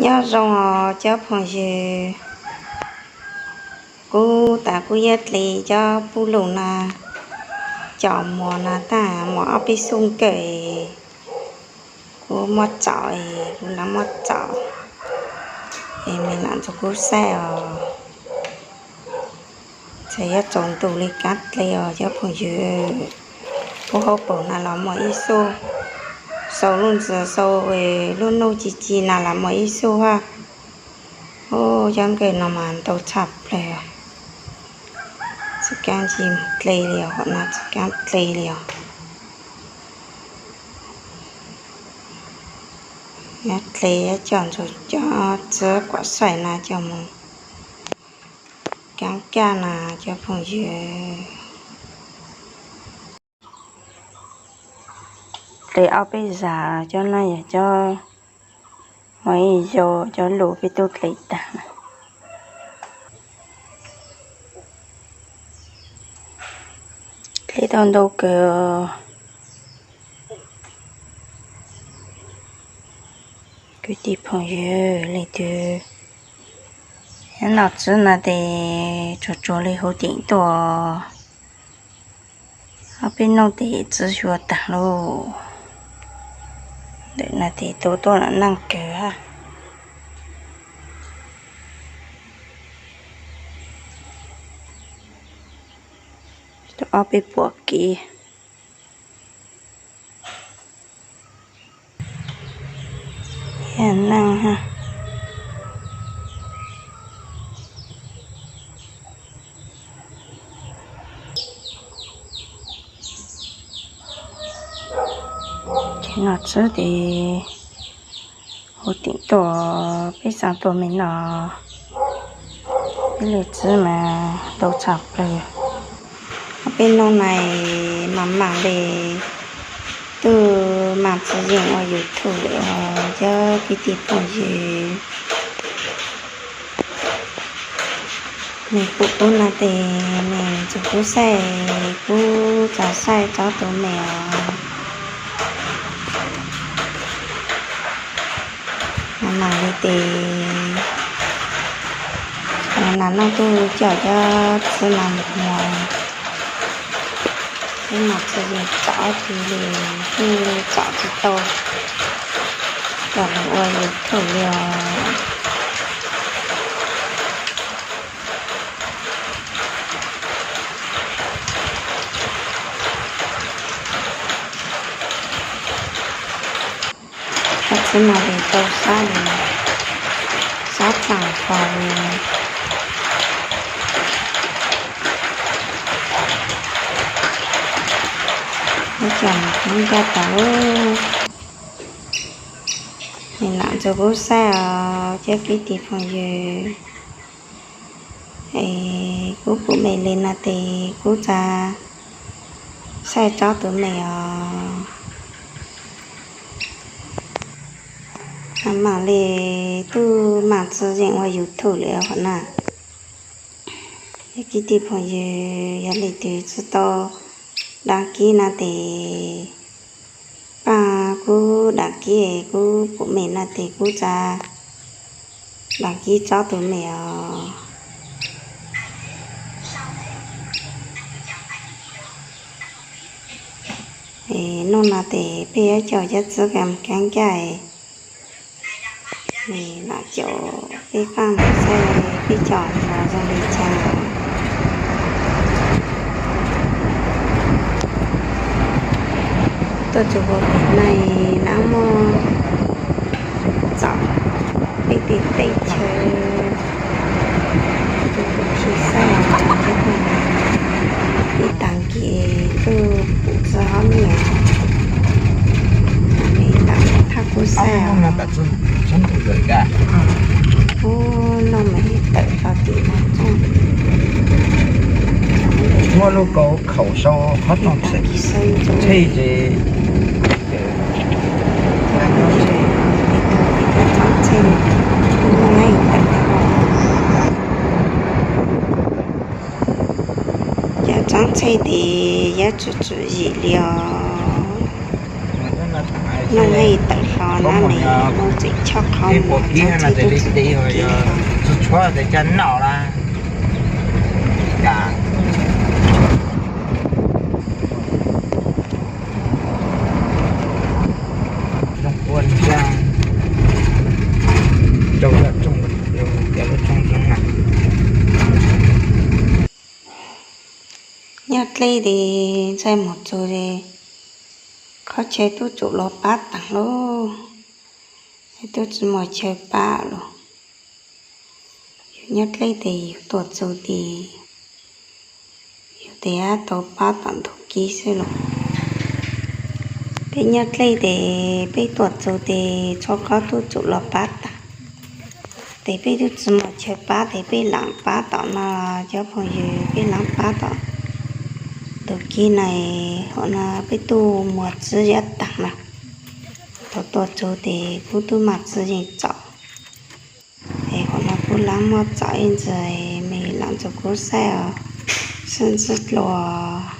Nyob zoo os cov phooj ywg, kuv tas kuv yuav dle cov pub lug no, cov muas no tag muas ob peb xub kawg, kuv muab txaus, kuv lam muab txaus, es mej lam ntxuag kuv saib os. Txawm yuav tsaus ntuj li kav dle os cov phooj ywg, kuv hauv paus no los muaj ib xub, sau lub ntxwv sau lub nub ci ci no los muaj ib xub hab. Ub, cov nkawj no mas ntau tshaj plaws, tsis kav ntsig dle li os, hom no tsis kav dle li os. Yuav dle yuav coj ntxuag cov txiv kuam saib no coj mus kav kaj no cov phooj ywg. Dle ob peb zag, cov no yog cov muaj ib zaug cov lus peb tub dle tag. Dle tau ntau kawg kwv tij phooj ywg, leej twg noj txiv no tes tsuag tsuag li huv tim tuaj, ob peb hnub tes txiv xyuas tag lauj. Ntawm no tes tu tuaj lam neej kawg hab. Ob peb puas kev thiab neej hab. Ces noj txiv tes huv tim tuaj, peb xav tuaj mej noj, peb lub txiv mas ntau tshaj plaws. Peb hnub no mas mam mam li tuaj mam tsis yeem ua YouTube lawm os cov kwv tij phooj ywg. Mej pum kuv no tes mej ntxuag kuv saib, kuv tsa saib tsob tus mej os. Mam mam li tes, mam mam noj tuaj coj cov txiv no mus muag, peb mam tsis yeem tsom kiag li, kuj tsom tsis tau, coj los ua YouTube li os. Cov txiv no tes tau sab li, sab tsaus hlo li. Ua cas mas kuv ncaj tau lub, mej lam ntxuag kuv saib os cov kwv tij phooj ywg. Es kuv pum mej li no tes kuv tsa saib tsob tus mej os. Mam mam li tuaj mam tsis yeem ua YouTube li qhov na. Cov kwv tij phooj ywg, yog leej twg tsis tau đăng ký no tes pab kuv đăng ký, kuv pum mej no tes kuv tsa đăng ký tsob tus mej os. Es hnub no tes peb yuav coj cov txiv kam kav ncaij, mej lam caum peb pab mus saib peb coj los zoo li cas. Tuaj txug puag pem no nab muaj txom peb tej teb chaws, tus kuj tsis saib os, ib tag kis tuaj pum txiv hauv niam, mej lam thab kuv saib os. Ub, no mas tawm hlo tim no txog. Muaj lub kaus khaum sau qhov rooj txhej, txhej ces, cov txheej, cov txheej tes yuav tsum tswm yim li os. No yeej tawm Ua tseem choj qhov mus txog txhib tub txib tub kib. Tsuas tshuav tes caj noj la. Nyob dleb tes ntxhais muam txug tes qhov chaw tub tsum los pab taag lauj. Tub tsi muaj chaw pab lawm. Yus nyob dleb tes yus tuaj txug tes yus tes ab tau pab tom ntug kib xwb los. Peb nyob dleb tes peb tuaj txug tes txhua qhov tub tsum los pab taag. Tes peb tub tsi muaj chaw pab tes peb laam pab tom no, cov phooj ywg, peb laam pab tom ntug kib na. Hom no peb tub muag txwb yab taag na. Thaus tuaj txug tes kuv tub maj txwb yeej txom. Es hom no kuv laam muab txom ib ntsis, mej laam txug kuv saib os. Sib ntsib dlua.